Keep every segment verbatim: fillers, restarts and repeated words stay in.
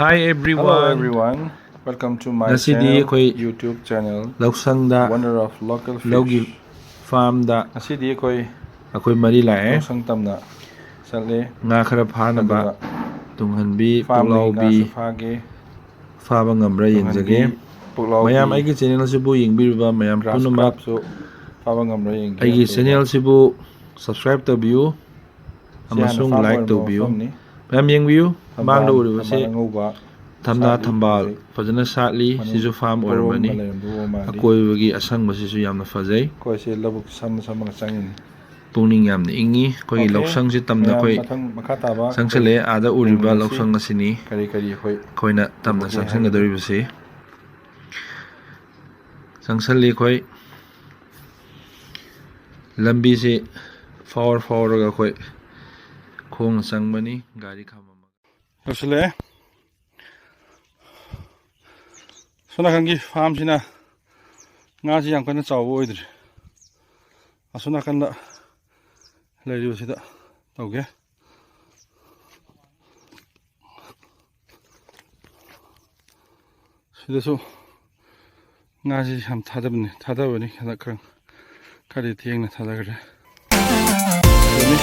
Hi everyone. Hello everyone. Welcome to my ꯉꯁꯤꯗꯤ channel, ꯑꯩꯈꯣꯏ YouTube channel, ꯂꯧꯁꯪꯗ Wonder of Local Fish. ꯂꯧꯒꯤ farmꯗ ꯉꯁꯤꯗꯤ ꯑꯩꯈꯣꯏ ꯑꯩꯈꯣꯏ ꯃꯔꯤ ꯂꯥꯛꯑꯦ꯫ ꯂꯧꯁꯪ ꯇꯝꯅ ꯆꯠꯂꯦ꯫ ꯉꯥ ꯈꯔ ꯐꯥꯅꯕ ꯑꯗꯨꯒ ꯇꯨꯡꯍꯟꯕꯤ, farmꯗꯒꯤ ꯄꯨꯛꯂꯥꯎꯕꯤ ꯉꯥꯁꯨ ꯐꯥꯒꯦ꯫ ꯐꯥꯕ ꯉꯝꯕ꯭ꯔꯥ ꯇꯨꯡꯍꯟꯕꯤ, ꯌꯦꯡꯖꯒꯦ꯫ ꯄꯨꯛꯂꯥꯎꯕꯤ, ꯃꯌꯥꯝ ꯑꯩꯒꯤ channel ꯑꯁꯤꯕꯨ ꯌꯦꯡꯕꯤꯔꯤꯕ ꯃꯌꯥꯝ grass ꯄꯨꯝꯅꯃꯛ carpꯁꯨ ꯐꯥꯕ ꯉꯝꯕ꯭ꯔꯥ ꯌꯦꯡꯒꯦ꯫ ꯑꯩꯒꯤ ꯑꯗꯨꯒ channel ꯑꯁꯤꯕꯨ subscribe ꯇꯧꯕꯤꯌꯨ꯫ ꯁꯤ ꯍꯥꯟꯅ ꯑꯃꯁꯨꯡ farm like ꯑꯣꯏꯔꯝꯕ ꯇꯧꯕꯤꯌꯨ꯫ ꯃꯐꯝꯅꯤ꯫ ꯃꯌꯥꯝ ꯌꯦꯡꯕꯤꯌꯨ꯫ ꯊꯝꯕꯥꯜ, ꯃꯥꯡꯗ ꯎꯔꯤꯕꯁꯤ ꯊꯝꯕꯥꯜ ꯑꯉꯧꯕ ꯊꯝꯅꯥ ꯁꯥꯠꯂꯤ ꯊꯝꯕꯥꯜ ꯍꯧꯖꯤꯛ꯫ ꯐꯖꯅ ꯁꯥꯠꯂꯤ꯫ ꯃꯅꯨꯡ ꯁꯤꯁꯨ farm ꯄꯣꯔꯣꯝꯒ ꯑꯣꯏꯔꯝꯕꯅꯤ꯫ ꯂꯩꯔꯝꯗꯧꯕ ꯃꯥꯜꯂꯤ꯫ ꯑꯀꯣꯏꯕꯒꯤ ꯑꯁꯪꯕꯁꯤꯁꯨ ꯌꯥꯝꯅ ꯐꯖꯩ꯫ ꯑꯩꯈꯣꯏꯁꯦ ꯂꯧꯕꯨꯛ ꯁꯝꯃ ꯁꯝꯃꯒ ꯆꯪꯉꯤꯅꯤ꯫ ꯄꯨꯛꯅꯤꯡ ꯌꯥꯝꯅ ꯏꯪꯉꯤ꯫ ꯑꯩꯈꯣꯏꯒꯤ okay, ꯂꯧꯁꯪꯁꯤ ꯇꯝꯅ ꯃꯌꯥꯝ ꯑꯩꯈꯣꯏ ꯃꯊꯪ ꯃꯈꯥ ꯇꯥꯕ ꯆꯪꯁꯤꯜꯂꯛꯑꯦ꯫ ꯑꯩꯈꯣꯏ ꯑꯥꯗ ꯎꯔꯤꯕ ꯌꯦꯡꯃꯤꯟꯅꯁꯤ꯫ ꯂꯧꯁꯪ ꯑꯁꯤꯅꯤ ꯀꯔꯤ ꯀꯔꯤ ꯑꯩꯈꯣꯏ ꯑꯩꯈꯣꯏꯅ ꯇꯝꯅ ꯎꯕꯒꯦ ꯍꯥꯏꯕꯗꯨ꯫ ꯆꯪꯁꯤꯟꯒꯗꯧꯔꯤꯕꯁꯤ꯫ ꯆꯪꯁꯜꯂꯤ ꯑꯩꯈꯣꯏ꯫ ꯂꯝꯕꯤꯁꯤ ꯐꯥꯎꯔ ꯐꯥꯎꯔꯒ ꯑꯩꯈꯣꯏ ꯈꯣꯡꯅ ꯆꯪꯕꯅꯤ, ꯒꯥꯔꯤ ꯈꯥꯝꯃꯝꯃꯒ꯫ ꯌꯧꯁꯤꯜꯂꯛꯑꯦ꯫ ꯁꯣꯝ ꯅꯥꯀꯟꯒꯤ farmꯁꯤꯅ ꯉꯥꯁꯤ ꯌꯥꯝ ꯀꯟꯅ ꯆꯥꯎꯕ ꯑꯣꯏꯗ꯭ꯔꯤ꯫ ꯑꯁꯣꯝ ꯅꯥꯀꯟꯗ ꯂꯩꯔꯤꯕꯁꯤꯗ ꯇꯧꯒꯦ꯫ ꯁꯤꯗꯁꯨ ꯉꯥꯁꯤ ꯌꯥꯝ ꯊꯥꯗꯕꯅꯤ, ꯊꯥꯗꯕꯅꯤ꯫ ꯍꯟꯗꯛ ꯈꯔ, ꯈꯔꯗꯤ ꯊꯦꯡꯅ ꯊꯥꯗꯈ꯭ꯔꯦ꯫ ꯑꯗꯨꯅꯤ꯫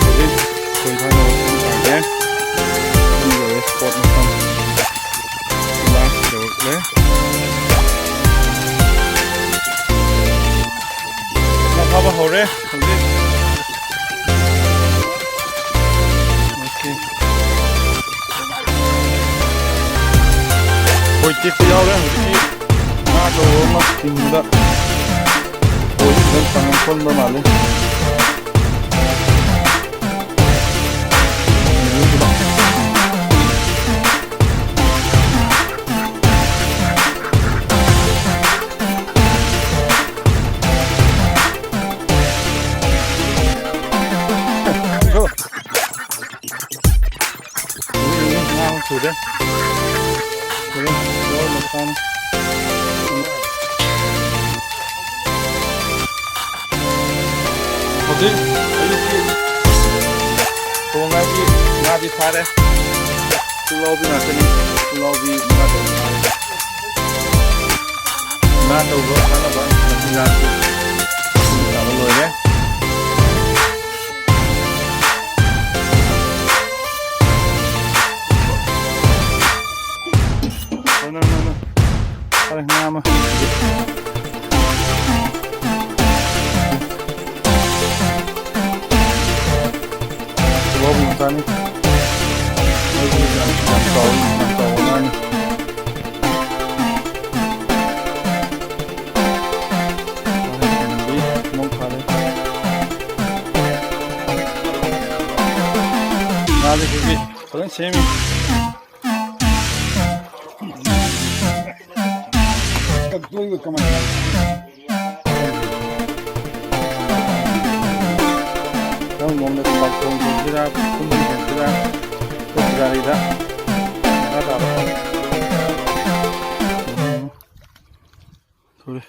ꯍꯧꯖꯤꯛ ꯈꯣꯏ ꯊꯥꯅꯕ ꯁꯦꯝ ꯁꯥꯒꯦ꯫ ꯁꯣꯝ ꯌꯧꯔꯦ spot ꯃꯐꯝ꯫ ꯂꯥꯁ ꯌꯧꯔꯛꯂꯦ꯫ ꯉꯥ ꯐꯥꯕ ꯍꯧꯔꯦ ꯍꯧꯖꯤꯛ꯫ Okay꯫ ꯈꯣꯏ ꯇꯦꯛꯄ ꯌꯥꯎꯔꯦ ꯍꯧꯖꯤꯛꯇꯤ꯫ ꯉꯥ ꯑꯆꯧꯕ ꯑꯃ ꯆꯤꯡꯕꯗ ꯈꯣꯏꯁꯤ ꯈꯤꯇꯪ ꯄꯪꯉꯝ ꯁꯣꯟꯕ ꯃꯥꯜꯂꯤ꯫ ꯉꯥ ꯑꯃ ꯁꯨꯔꯦ꯫ ꯁꯨꯔꯦ꯫ ꯂꯣꯏ ꯃꯁꯥꯅꯤ꯫ ꯍꯧꯖꯤꯛ ꯑꯌꯨꯛꯀꯤ ꯊꯣꯡꯉꯥꯏꯒꯤ ꯉꯥꯗꯤ ꯐꯥꯔꯦ꯫ ꯄꯨꯛꯂꯥꯎꯕꯤ ꯉꯥꯛꯇꯅꯤ꯫ ꯄꯨꯛꯂꯥꯎꯕꯤ ꯉꯥ ꯇꯧꯕ꯫ ꯉꯥ ꯇꯧꯕ ꯐꯥꯅꯕ ꯃꯆꯤꯟꯖꯥꯛꯁꯨ ꯁꯥꯕ ꯂꯣꯏꯔꯦ꯫ ꯅꯣ, ꯅꯣ, ꯅꯣ, ꯅꯣ꯫ ꯐꯔꯦ, ꯉꯥ ꯑꯃ꯫ ꯄꯨꯛꯂꯥꯎꯕꯤ ꯃꯆꯥꯅꯤ꯫ ꯌꯥꯝ, ꯌꯥꯝ ꯆꯥꯎꯋꯤ, ꯌꯥꯝ ꯆꯥꯎꯕ ꯉꯥꯅꯤ꯫ ꯃꯑꯣꯡ ꯐꯔꯦ꯫ ꯉꯥꯁꯦ ꯍꯧꯖꯤꯛ ꯐꯖꯅ ꯁꯦꯝꯃꯤ꯫ ꯀꯛꯇꯣꯏꯕ ꯀꯃꯥꯏꯅ? ꯀꯔꯝꯕ ꯃꯑꯣꯡꯗ ꯊꯣꯡ ꯊꯣꯡꯁꯤꯔꯥ, ꯐꯨꯝꯗꯤ ꯊꯣꯡꯁꯤꯔꯥ, ꯑꯩꯈꯣꯏ ꯄꯨꯖꯥꯔꯤꯗ ꯃꯈꯥ ꯇꯥꯕ꯫ ꯎꯝ꯫ ꯁꯣꯔꯤ꯫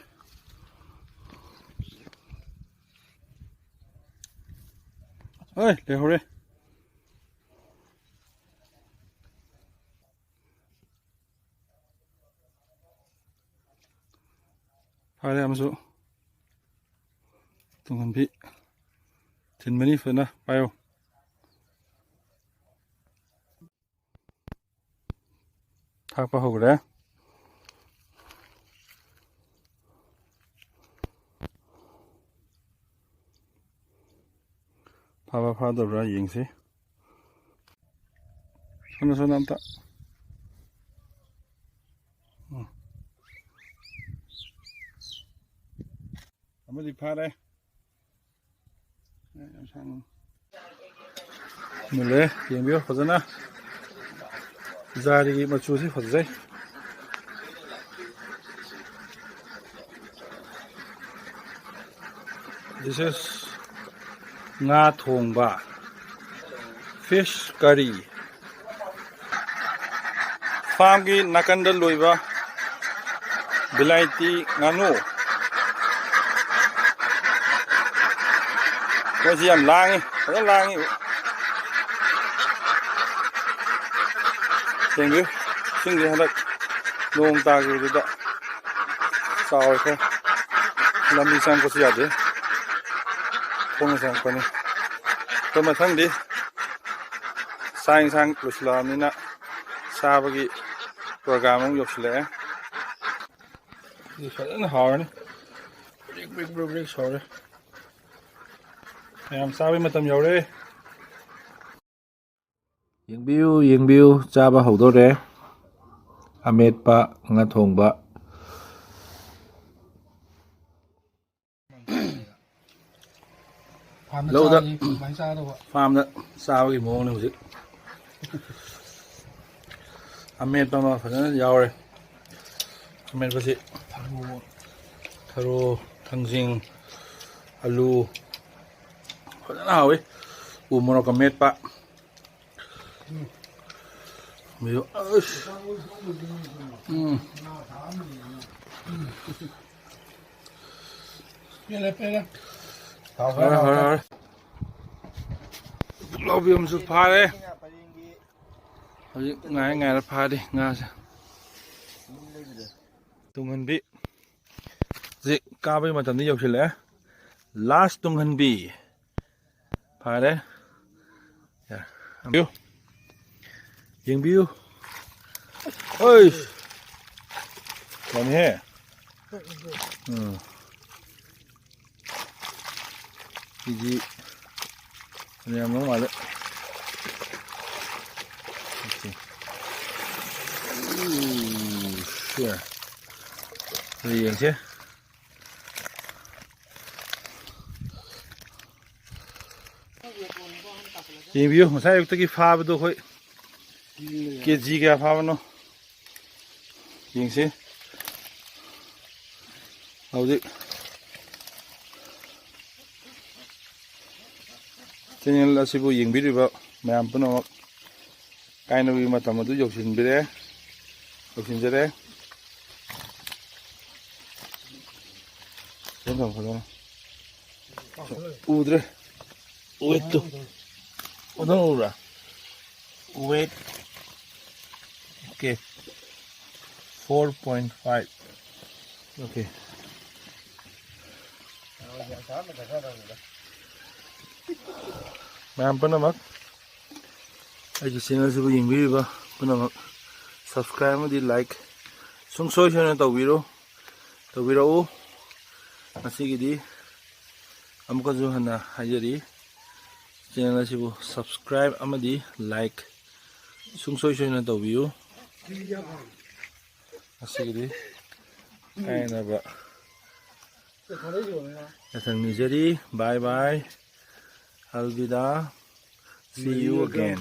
ꯍꯣꯏ, ꯂꯩꯍꯧꯔꯦ꯫ ꯐꯔꯦ ꯑꯃꯁꯨ꯫ ꯇꯨꯡꯍꯟꯕꯤ ꯊꯤꯟꯕꯅꯤ ꯐꯖꯅ ꯄꯥꯏꯌꯣ꯫ ꯊꯥꯛꯄ ꯍꯧꯈ꯭ꯔꯦ꯫ ꯐꯥꯕ ꯐꯥꯗꯕ꯭ꯔꯥ ꯌꯦꯡꯁꯤ꯫ ꯁꯣꯝꯗ, ꯁꯣꯝꯗ ꯑꯝꯇ꯫ ꯎꯝ꯫ ꯑꯃꯗꯤ ꯐꯥꯔꯦ꯫ ꯌꯥꯝ ꯁꯥꯡꯅ꯫ ꯃꯨꯜꯂꯦ, ꯌꯦꯡꯕꯤꯌꯨ ꯐꯖꯅ꯫ ꯄꯨꯖꯥꯔꯤꯒꯤ ꯃꯆꯨꯁꯤ ꯐꯖꯩ꯫ This is ꯉꯥ ꯊꯣꯡꯕ, fish curry꯫ ꯐꯥꯝꯒꯤ ꯅꯥꯀꯟꯗ ꯂꯣꯏꯕ ꯕꯤꯂꯥꯏꯇꯤ ꯉꯥꯅꯨ꯫ ꯃꯣꯏꯁꯤ ꯌꯥꯝ ꯂꯥꯡꯉꯤ, ꯐꯖꯅ ꯂꯥꯡꯉꯤ꯫ ꯌꯦꯡꯕꯤꯌꯨ, ꯏꯁꯤꯡꯁꯦ ꯍꯟꯗꯛ ꯅꯣꯡ ꯇꯥꯈꯤꯕꯗꯨꯗ ꯆꯥꯎꯔꯦ ꯈꯔ꯫ ꯂꯝꯕꯤ ꯆꯪꯉꯛꯄꯁꯨ ꯌꯥꯗꯦ, ꯈꯣꯡꯅ ꯆꯪꯉꯛꯄꯅꯤ꯫ ꯑꯩꯈꯣꯏ ꯃꯊꯪꯗꯤ ꯆꯥꯛ ꯌꯦꯟꯁꯥꯡ ꯂꯣꯏꯁꯤꯜꯂꯛꯑꯕꯅꯤꯅ ꯆꯥꯕꯒꯤ ꯄ꯭ꯔꯣꯒ꯭ꯔꯥꯝ ꯑꯃ ꯌꯧꯁꯤꯜꯂꯛꯑꯦ꯫ ꯁꯤ ꯐꯖꯅ ꯍꯥꯎꯔꯅꯤ꯫ ꯕ꯭ꯔꯤꯛ ꯕ꯭ꯔꯤꯛ ꯕ꯭ꯔꯤꯛ ꯕ꯭ꯔꯤꯛ ꯁꯧꯔꯦ꯫ ꯃꯌꯥꯝ ꯆꯥꯕꯩ ꯃꯇꯝ ꯌꯧꯔꯦ꯫ ꯌꯦꯡꯕꯤꯌꯨ, ꯌꯦꯡꯕꯤꯌꯨ, ꯆꯥꯕ ꯍꯧꯗꯣꯔꯦ꯫ ꯑꯃꯦꯠꯄ, ꯉꯥ ꯊꯣꯡꯕ꯫ ꯐꯥꯝꯗ ꯂꯧꯗ ꯆꯥꯔꯗꯤ ꯑꯗꯨꯃꯥꯏꯅ ꯆꯥꯗꯧꯕ꯫ ꯐꯥꯝꯗ ꯆꯥꯕꯒꯤ ꯃꯑꯣꯡꯅꯦ ꯍꯧꯖꯤꯛ꯫ ꯑꯃꯦꯠꯄ ꯑꯃ ꯐꯖꯅ ꯌꯥꯎꯔꯦ꯫ ꯑꯃꯦꯠꯄꯁꯤ ꯊꯔꯣ꯫ ꯊꯔꯣ, ꯊꯥꯡꯖꯤꯡ, ꯑꯂꯨ, ꯐꯖꯅ ꯍꯥꯎꯋꯤ꯫ ꯎ ꯃꯣꯔꯣꯛꯀ ꯃꯦꯠꯄ꯫ ꯃꯤꯁꯨ ꯑꯁ꯫ ꯎꯝ꯫ ꯄꯦꯜꯂꯦ, ꯄꯦꯜꯂꯦ꯫ ꯍꯥꯎꯔꯦ, ꯍꯥꯎꯔꯦ, ꯍꯥꯎꯔꯦ꯫ ꯄꯨꯛꯂꯥꯎꯕꯤ ꯑꯃꯁꯨ ꯐꯥꯔꯦ꯫ ꯍꯧꯖꯤꯛ ꯉꯥꯏ ꯉꯥꯏꯔ ꯐꯥꯔꯤ ꯉꯥꯁꯦ꯫ ꯇꯨꯡꯍꯟꯕꯤ꯫ ꯍꯧꯖꯤꯛ ꯀꯥꯕꯒꯤ ꯃꯇꯝꯗꯤ ꯌꯧꯁꯤꯜꯂꯛꯑꯦ꯫ ꯂꯥꯁ ꯇꯨꯡꯍꯟꯕꯤ꯫ ꯐꯔꯦ꯫ ꯌꯥꯔꯦ꯫ ꯌꯦꯡꯕꯤꯌꯨ꯫ ꯌꯦꯡꯕꯤꯌꯨ꯫ ꯍꯣꯏ꯫ ꯌꯥꯝꯃꯤꯍꯦ꯫ ꯎꯝ꯫ ꯀꯦ ꯖꯤ ꯐꯅꯌꯥꯝ ꯂꯧ ꯃꯥꯜꯂꯦ꯫ ꯑꯣꯀꯦ꯫ ꯎ, ꯁꯦ꯫ ꯑꯗꯨ ꯌꯦꯡꯁꯦ꯫ ꯌꯦꯡꯕꯤꯌꯨ, ꯉꯁꯥꯏ ꯑꯌꯨꯛꯇꯒꯤ ꯐꯥꯕꯗꯣ ꯑꯩꯈꯣꯏ ꯀꯦ ꯖꯤ ꯀꯌꯥ ꯐꯥꯕꯅꯣ ꯌꯦꯡꯁꯤ꯫ ꯍꯧꯖꯤꯛ ꯆꯦꯅꯦꯜ ꯑꯁꯤꯕꯨ ꯌꯦꯡꯕꯤꯔꯤꯕ ꯃꯌꯥꯝ ꯄꯨꯝꯅꯃꯛ ꯀꯥꯏꯅꯕꯒꯤ ꯃꯇꯝ ꯑꯗꯨ ꯌꯧꯁꯤꯟꯕꯤꯔꯦ, ꯌꯧꯁꯤꯟꯖꯔꯦ꯫ ꯐꯖꯅ ꯊꯝꯃꯣ, ꯐꯖꯅ꯫ ꯎꯗ꯭ꯔꯦ꯫ ꯋꯦꯠꯇꯨ꯫ ꯑꯗꯨꯝ ꯎꯕ꯭ꯔꯥ? Weight. Okay. Four point five. Okay. ꯃꯌꯥꯝ ꯄꯨꯝꯅꯃꯛ ꯑꯩꯒꯤ channel ꯁꯤꯕꯨ ꯌꯦꯡꯕꯤꯔꯤꯕ ꯄꯨꯝꯅꯃꯛ subscribe ꯑꯃꯗꯤ like ꯁꯨꯡꯁꯣꯏ ꯁꯣꯏꯗꯅ ꯇꯧꯕꯤꯔꯣ, ꯇꯧꯕꯤꯔꯛꯎ꯫ ꯉꯁꯤꯒꯤꯗꯤ ꯑꯃꯨꯛꯀꯁꯨ ꯍꯟꯅ ꯍꯥꯏꯖꯔꯤ, channel ꯑꯁꯤꯕꯨ subscribe ꯑꯃꯗꯤ like ꯁꯨꯡꯁꯣꯏ ꯁꯣꯏꯗꯅ ꯇꯧꯕꯤꯌꯨ꯫ ꯉꯁꯤꯒꯤꯗꯤ ꯀꯥꯏꯅꯕ ꯌꯥꯊꯪ ꯅꯤꯖꯔꯤ꯫ Bye bye. Alvida. See you again.